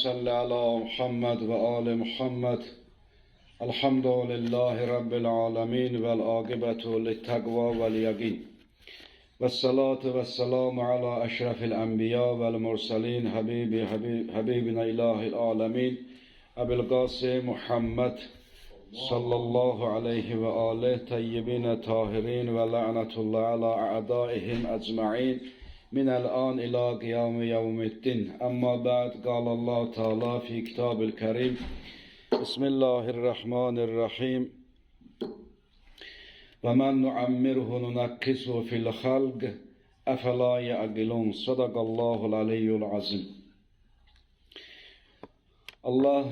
salli ala Muhammed ve ali Muhammed. Elhamdülillahi Rabbil alemin vel aqibetu littaqva vel yaqin. Ve salatu ve selamu ala eşrefil enbiya vel murselin habibi habibina ilahil alemin. Ebil Qasim Muhammed sallallahu aleyhi ve aleyhi tayyibine tahirin ve la'netullah ala a'daihim ecma'in. Minel an ila qiyam yevmiddin. Amma ba'd qala Teala fi kitabil kerim. Bismillahirrahmanirrahim. Ve men nuammirhu nunakkisu fil halq efela ya'qilun. Sadakallahul aliyyul azim. Allah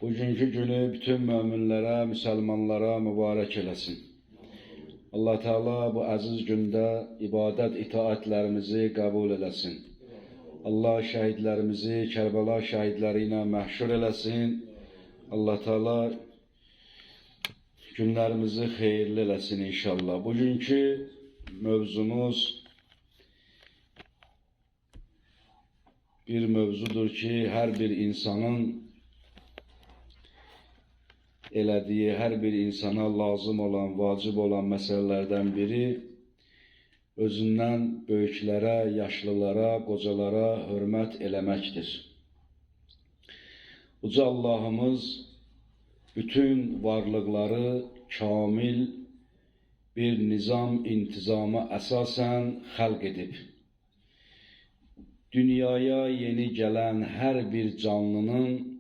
bugünkü günü bütün möminlərə, müsəlmanlara mübarək eləsin. Allah Teala bu əziz gündə ibadət, itaətlərimizi qəbul eləsin. Allah şəhidlərimizi Kərbəla şəhidləri ilə məhşur eləsin. Allah Teala günlərimizi xeyirli eləsin inşallah. Bugünkü mövzumuz bir mövzudur ki, hər bir insanın elədiyi, hər bir insana lazım olan, vacib olan məsələlərdən biri özündən böyüklərə, yaşlılara, qocalara hörmət eləməkdir. Uca Allahımız bütün varlıqları kamil bir nizam, intizama əsasən xəlq edib. Dünyaya yeni gələn hər bir canlının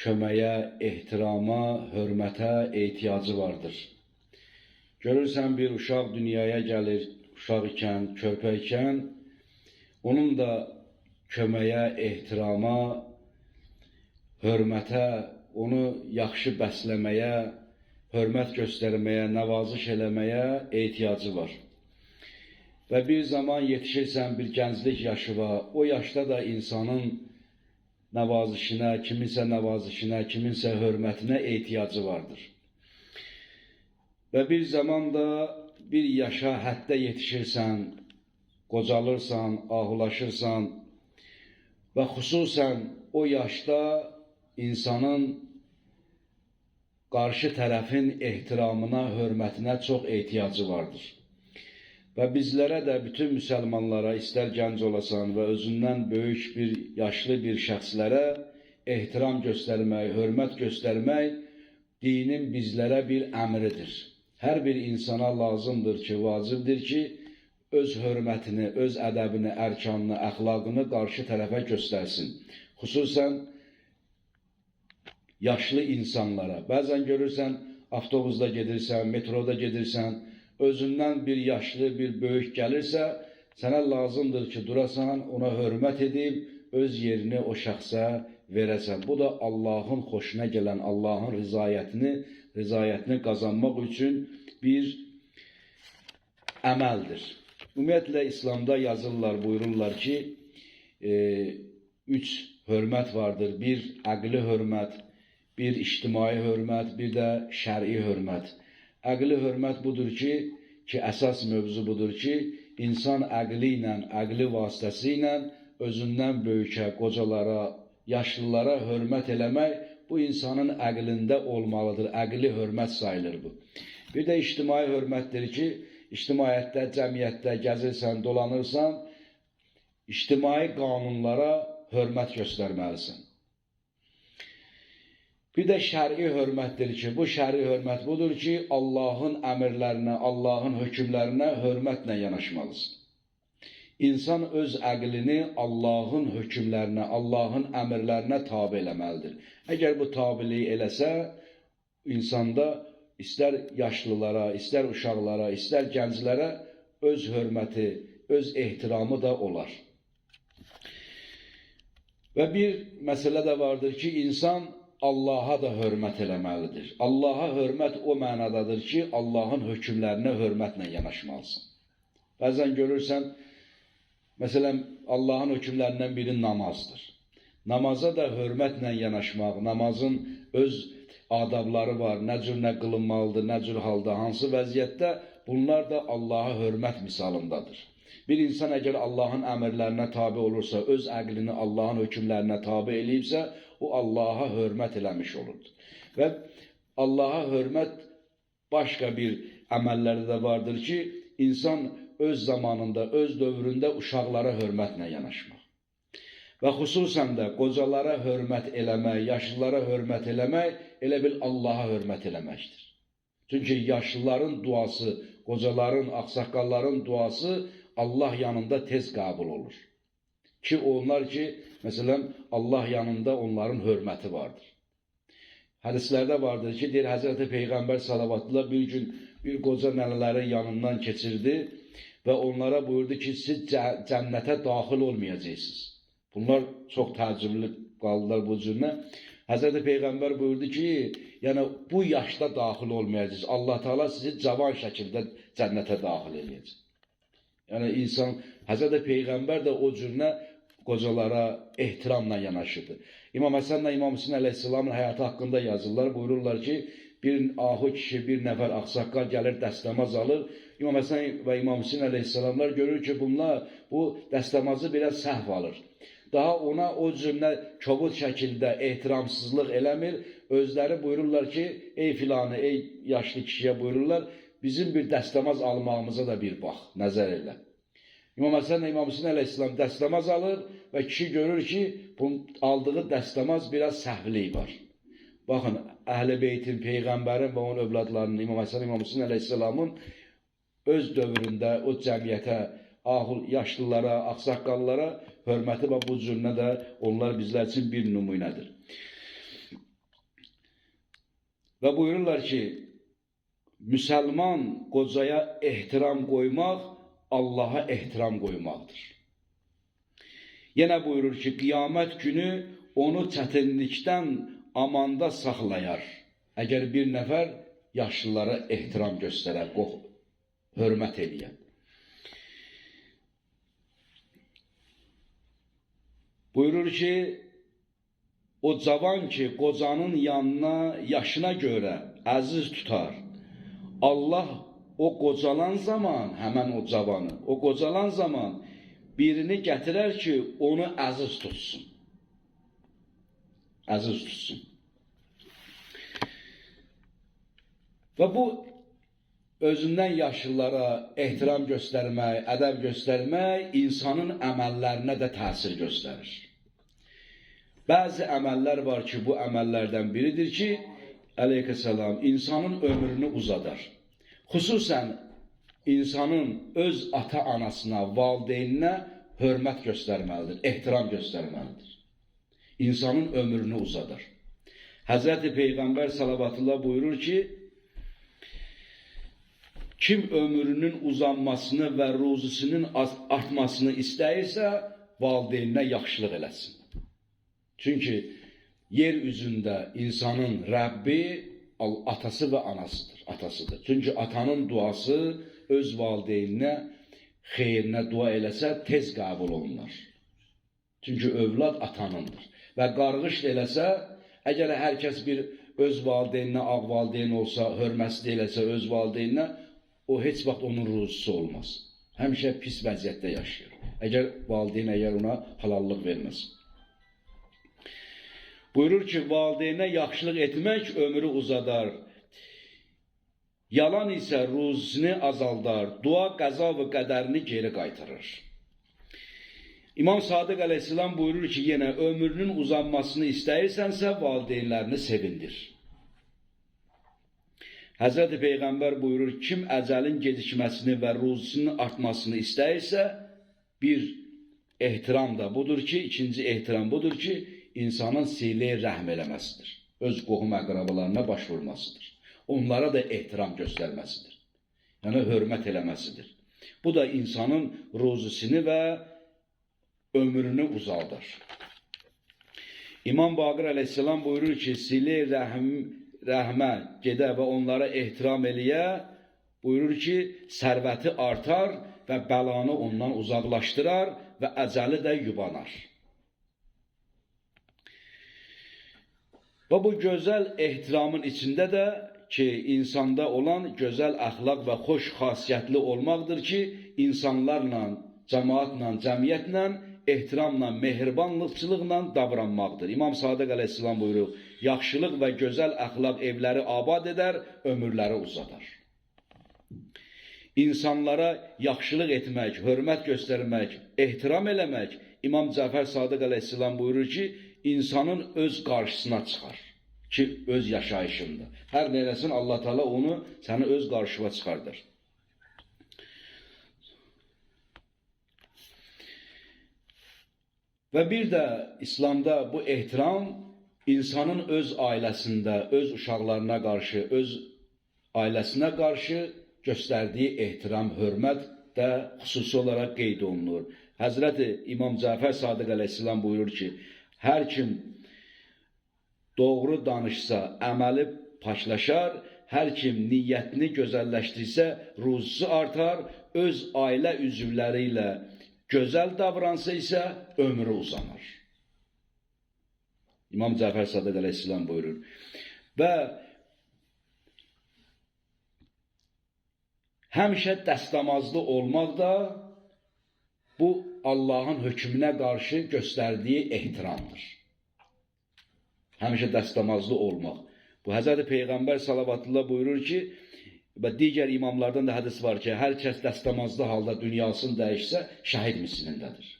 köməyə, ehtirama, hörmətə ehtiyacı vardır. Görürsən, bir uşaq dünyaya gəlir, uşaq ikən, körpə ikən, onun da köməyə, ehtirama, hörmətə, onu yaxşı bəsləməyə, hörmət göstərməyə, nəvaziş eləməyə ehtiyacı var. Və bir zaman yetişirsən, bir gənclik yaşı var, o yaşda da insanın nəvazişinə, kiminsə nəvazişinə, kiminsə hörmətinə ehtiyacı vardır. Və bir zaman da bir yaşa həddə yetişirsən, qocalırsan, ahulaşırsan və xüsusən o yaşda insanın qarşı tərəfin ehtiramına, hörmətinə çox ehtiyacı vardır. Və bizlərə də, bütün müsəlmanlara, istər gənc olasan və özündən böyük bir, yaşlı bir şəxslərə ehtiram göstərmək, hörmət göstərmək dinin bizlərə bir əmridir. Hər bir insana lazımdır ki, vacibdir ki, öz hörmətini, öz ədəbini, ərkanını, əxlaqını qarşı tərəfə göstərsin. Xüsusən yaşlı insanlara. Bəzən görürsən, avtobusda gedirsən, metroda gedirsən, özündən bir yaşlı, bir böyük gəlirsə, sənə lazımdır ki, durasan, ona hörmət edib, öz yerini o şəxsə verəsən. Bu da Allahın xoşuna gələn, Allahın rizayətini qazanmaq üçün bir əməldir. Ümumiyyətlə, İslamda yazırlar, buyururlar ki, üç hörmət vardır. Bir, əqli hörmət, bir ictimai hörmət, bir də şəri hörmət. Əqli hörmət budur ki, əsas mövzu budur ki, insan əqli ilə, əqli vasitəsi ilə özündən böyükə, qocalara, yaşlılara hörmət eləmək bu insanın əqlində olmalıdır. Əqli hörmət sayılır bu. Bir də ictimai hörmətdir ki, ictimaiyyətdə, cəmiyyətdə gəzirsən, dolanırsan, ictimai qanunlara hörmət göstərməlisən. Bir də şəri hörmətdir ki, bu şəri hörmət budur ki, Allahın əmrlərinə, Allahın hökmlərinə hörmətlə yanaşmalısın. İnsan öz əqlini Allahın hökmlərinə, Allahın əmrlərinə tabe eləməlidir. Əgər bu tabiliyi eləsə, insanda istər yaşlılara, istər uşaqlara, istər gənclərə öz hörməti, öz ehtiramı da olar. Və bir məsələ də vardır ki, insan Allaha da hörmət eləməlidir. Allaha hörmət o mənadadır ki, Allahın hökmlərinə hörmətlə yanaşmalısın. Bəzən görürsən, məsələn, Allahın hökmlərindən biri namazdır. Namaza da hörmətlə yanaşmaq, namazın öz adabları var, nə cür nə qılınmalıdır, nə cür halda, hansı vəziyyətdə, bunlar da Allaha hörmət misalındadır. Bir insan əgər Allahın əmrlərinə tabe olursa, öz əqlini Allahın hökmlərinə tabe eləyibsə, o Allaha hörmət eləmiş olur. Və Allaha hörmət başqa bir əməllərdə də vardır ki, insan öz zamanında, öz dövründə uşaqlara hörmətlə yanaşmaq. Və xüsusən də qocalara hörmət eləmək, yaşlılara hörmət eləmək elə bil Allaha hörmət eləməkdir. Çünki yaşlıların duası, qocaların, ağsaqqalların duası Allah yanında tez qəbul olur. Ki onlar ki, məsələn, Allah yanında onların hörməti vardır. Hədislərdə vardır ki, deyir Həzrəti Peyğəmbər salavatlı bir gün bir qoca nənələrin yanından keçirdi və onlara buyurdu ki, siz cənnətə daxil olmayacaqsınız. Bunlar çox təəccüblü qaldılar bu cürünə. Həzrəti Peyğəmbər buyurdu ki, yəni bu yaşda daxil olmayacaqsınız. Allah Teala sizi cavan şəkildə cənnətə daxil eləyəcək. Yəni insan, Həzrəti Peyğəmbər də o cürünə qocalara ehtiramla yanaşırdı. İmam Həsənlə İmam Hüseyn əleyhissalamın həyatı haqqında yazırlar. Buyururlar ki, bir ahu kişi, bir nəfər ağsaqqal gəlir, dəstəmaz alır. İmam Həsən və İmam Hüseyn əleyhissalamlar görür ki, bunlar bu dəstəmazı biraz səhv alır. Daha ona o cürünə kobud şəkildə ehtiramsızlıq eləmir. Özləri buyururlar ki, ey filanı, ey yaşlı kişiyə buyururlar, bizim bir dəstəmaz almağımıza da bir bax, nəzər elə. İmam Həsənlə İmam Hüseyn əleyhissalam dəstəmaz alır və kişi görür ki, bunun aldığı dəstəmaz biraz səhvlik var. Baxın, Əhl-i Beytin, Peyğəmbərin və onun övladlarının, İmam Həsən, İmam Hüseyn əleyhissalamın öz dövründə o cəmiyyətə, ahul yaşlılara, ağsaqqallara hörməti və bu cürünə də onlar bizlər üçün bir nümunədir. Və buyururlar ki, müsəlman qocaya ehtiram qoymaq Allaha ehtiram qoymaqdır. Yenə buyurur ki, qiyamət günü onu çətinlikdən amanda saxlayar. Əgər bir nəfər yaşlılara ehtiram göstərər, hörmət eləyər. Buyurur ki, o cavan ki, qocanın yanına yaşına görə əziz tutar. Allah o qocalan zaman, həmən o cavanı, o qocalan zaman birini gətirər ki, onu əziz tutsun. Əziz tutsun. Və bu, özündən yaşlılara ehtiram göstərmək, ədəb göstərmək insanın əməllərinə də təsir göstərir. Bəzi əməllər var ki, bu əməllərdən biridir ki, əleyhissalam, insanın ömrünü uzadar. Xüsusən insanın öz ata-anasına, valideyninə hörmət göstərməlidir, ehtiram göstərməlidir. İnsanın ömrünü uzadar. Həzrəti Peyğəmbər salavatullah buyurur ki, kim ömrünün uzanmasını və ruzisinın artmasını istəyirsə, valideyninə yaxşılıq eləsin. Çünki yer üzündə insanın Rəbbi atası və anasıdır, atasıdır. Çünki atanın duası öz valideyninə xeyrinə dua eləsə tez qəbul olunar. Çünki övlad atanındır. Və qarğış eləsə, əgər hər kəs bir öz valideyninə ağ valideyn olsa, hörmətsiz eləsə öz valideyninə, o heç vaxt onun ruzusu olmaz. Həmişə pis vəziyyətdə yaşayır. Əgər valideyn əgər ona halallıq verməz. Buyurur ki, valideynə yaxşılıq etmək ömrü uzadar. Yalan isə ruzisini azaldar, dua qəza və qədərini geri qaytarır. İmam Sadiq əleyhissalam buyurur ki, yenə ömrünün uzanmasını istəyirsənsə, valideynlərini sevindir. Həzrəti Peyğəmbər buyurur, kim əcəlin gecikməsini və ruzisinin artmasını istəyirsə, bir ehtiram da budur ki, ikinci ehtiram budur ki, insanın silə-i rəhm eləməsidir. Öz qohum əqrabalarına baş vurmasıdır. Onlara da ehtiram göstərməsidir. Yəni, hörmət eləməsidir. Bu da insanın ruzisini və ömrünü uzaldar. İmam Baqir əleyhissalam buyurur ki, silə-i rəhmə gedə və onlara ehtiram eləyə, buyurur ki, sərvəti artar və bəlanı ondan uzaqlaşdırar və əcəli də yubanar. Və bu gözəl ehtiramın içində də ki, insanda olan gözəl əxlaq və xoş xasiyyətli olmaqdır ki, insanlarla, cəmaatla, cəmiyyətlə, ehtiramla, mehribanlıqçılıqla davranmaqdır. İmam Sadiq əleyhissalam buyurur, yaxşılıq və gözəl əxlaq evləri abad edər, ömürləri uzadar. İnsanlara yaxşılıq etmək, hörmət göstərmək, ehtiram eləmək, İmam Cəfər Sadiq əleyhissalam buyurur ki, insanın öz qarşısına çıxar ki, öz yaşayışında. Hər nə eləsin, Allah Teala onu səni öz qarşına çıxardır. Və bir də İslamda bu ehtiram insanın öz ailəsində, öz uşaqlarına qarşı, öz ailəsinə qarşı göstərdiyi ehtiram, hörmət də xüsusi olaraq qeyd olunur. Həzrəti İmam Cəfər Sadiq əleyhissalam buyurur ki, hər kim doğru danışsa, əməli paklaşar, hər kim niyyətini gözəlləşdirsə, ruzusu artar, öz ailə üzvləri ilə gözəl davransa isə ömrü uzanar. İmam Cəfər Sadiq əleyhissalam buyurur. Və həmişə dəstəmazlı olmaq da bu Allahın hökmünə qarşı göstərdiyi ehtiramdır. Həmişə dəstəmazlı olmaq. Bu Həzrəti Peyğəmbər salavatullah buyurur ki, və digər imamlardan da hədis var ki, hər kəs dəstəmazlı halda dünyasını dəyişsə, şəhid mislindədir.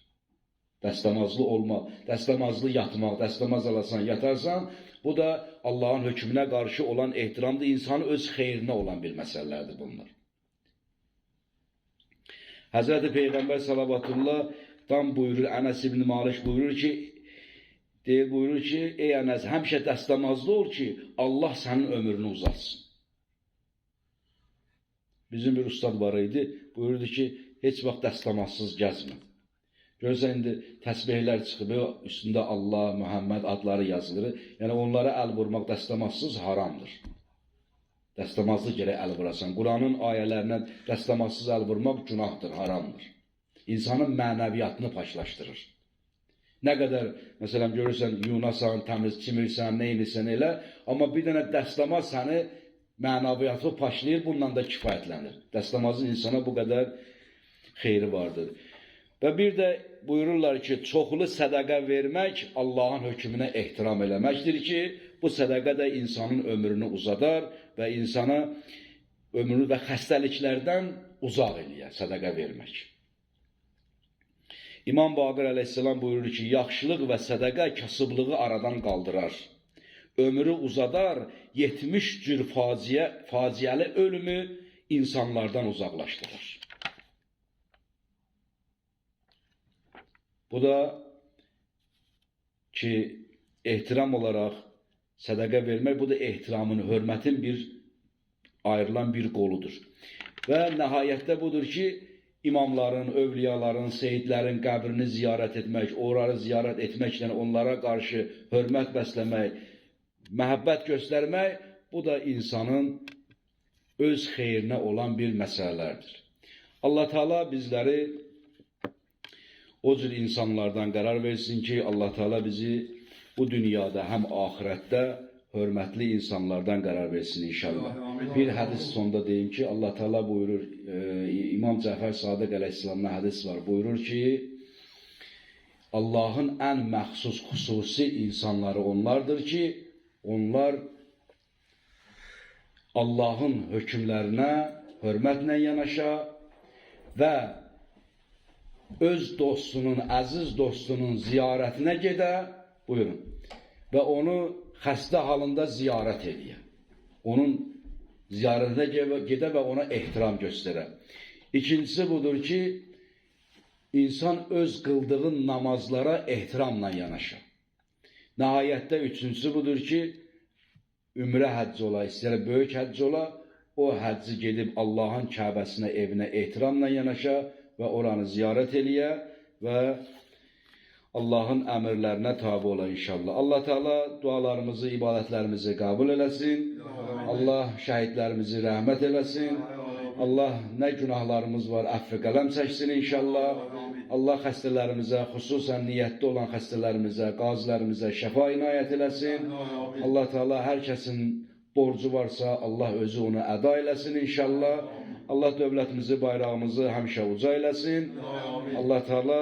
Dəstəmazlı olmaq, dəstəmazlı yatmaq, dəstəmaz alasan, yatarsan, bu da Allahın hökmünə qarşı olan ehtiramdır, insanın öz xeyrinə olan bir məsələlərdir bunlar. Həzrəti Peyğəmbər salavatullahdan buyurur, Ənəs ibn Malik buyurur ki, buyurur ki, ey Ənəs, həmişə dəstəmazlı ol ki, Allah sənin ömrünü uzatsın. Bizim bir ustad var idi, buyurdu ki, heç vaxt dəstəmazsız gəzmə. Görürsən, indi təsbehlər çıxıb, üstündə Allah, Muhammed adları yazılır. Yəni, onlara əl vurmaq dəstəmazsız haramdır. Dəstəmazlı gərək əl vurasan. Quranın ayələrinə dəstəmazsız əl vurmaq günahdır, haramdır. İnsanın mənəviyyatını paklaşdırır. Nə qədər, məsələn, görürsən, yunasan, təmiz çimirsən, nə edirsən elə, amma bir dənə dəstəmaz səni mənəviyyatı paklayır, bununla da kifayətlənir. Dəstəmazın insana bu qədər xeyri vardır. Və bir də buyururlar ki, çoxlu sədəqə vermək Allahın hökmünə ehtiram eləməkdir ki, bu sədəqə də insanın ömrünü uzadar və insana ömrünü və xəstəliklərdən uzaq eləyər sədəqə vermək. İmam Baqir əleyhissalam buyurur ki, yaxşılıq və sədəqə kasıblığı aradan qaldırar. Ömrü uzadar, 70 cür faciəli ölümü insanlardan uzaqlaşdırır. Bu da ki, ehtiram olaraq sədəqə vermək, bu da ehtiramın, hörmətin bir ayrılan bir qoludur. Və nəhayətdə budur ki, imamların, övliyaların, seyidlərin qəbrini ziyarət etmək, onları ziyarət etməklə onlara qarşı hörmət bəsləmək, məhəbbət göstərmək, bu da insanın öz xeyrinə olan bir məsələlərdir. Allah Teala bizləri o cür insanlardan qərar versin ki, Allah Teala bizi bu dünyada həm axirətdə hörmətli insanlardan qərar versin inşallah. Bir hədis sonda deyim ki, Allah Teala buyurur, İmam Cəfər Sadiq əleyhissalamdan hədis var, buyurur ki, Allahın ən məxsus, xüsusi insanları onlardır ki, onlar Allahın hökmlərinə hörmətlə yanaşa və öz dostunun, əziz dostunun ziyarətinə gedə, buyurun, və onu xəstə halında ziyarət eləyə. Onun ziyarətinə gedə və ona ehtiram göstərə. İkincisi budur ki, insan öz qıldığı namazlara ehtiramla yanaşa. Nəhayətdə üçüncüsü budur ki, ümrə həcci ola, istəyirə böyük həcc ola, o həcci gedib Allahın Kəbəsinə, evinə ehtiramla yanaşa və oranı ziyarət eləyə və Allahın əmrlərinə tabi ola inşallah. Allah Teala dualarımızı, ibadətlərimizi qəbul eləsin. Allah şəhidlərimizi rəhmət eləsin. Allah nə günahlarımız var, əfv qələm çəksin inşallah. Allah xəstələrimizə, xüsusən niyyətdə olan xəstələrimizə, qazilərimizə şəfa inayət eləsin. Allah Teala hər kəsin borcu varsa Allah özü onu əda eləsin inşallah. Allah dövlətimizi, bayrağımızı həmişə uca eləsin. Allah Teala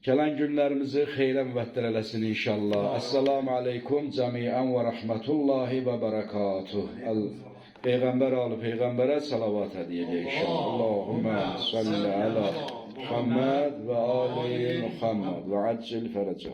gələn günlərimizi xeyrə müvəffəq eləsin inşallah. Əssalamu aleykum cəmiən və rəhmətullahi və bərəkatuh. Peyğəmbər alı peyğəmbərə salavat hədiyyə edək inşallah. Allahümmə salli əla Muhammed və ali Muhammed və accil fərəcə.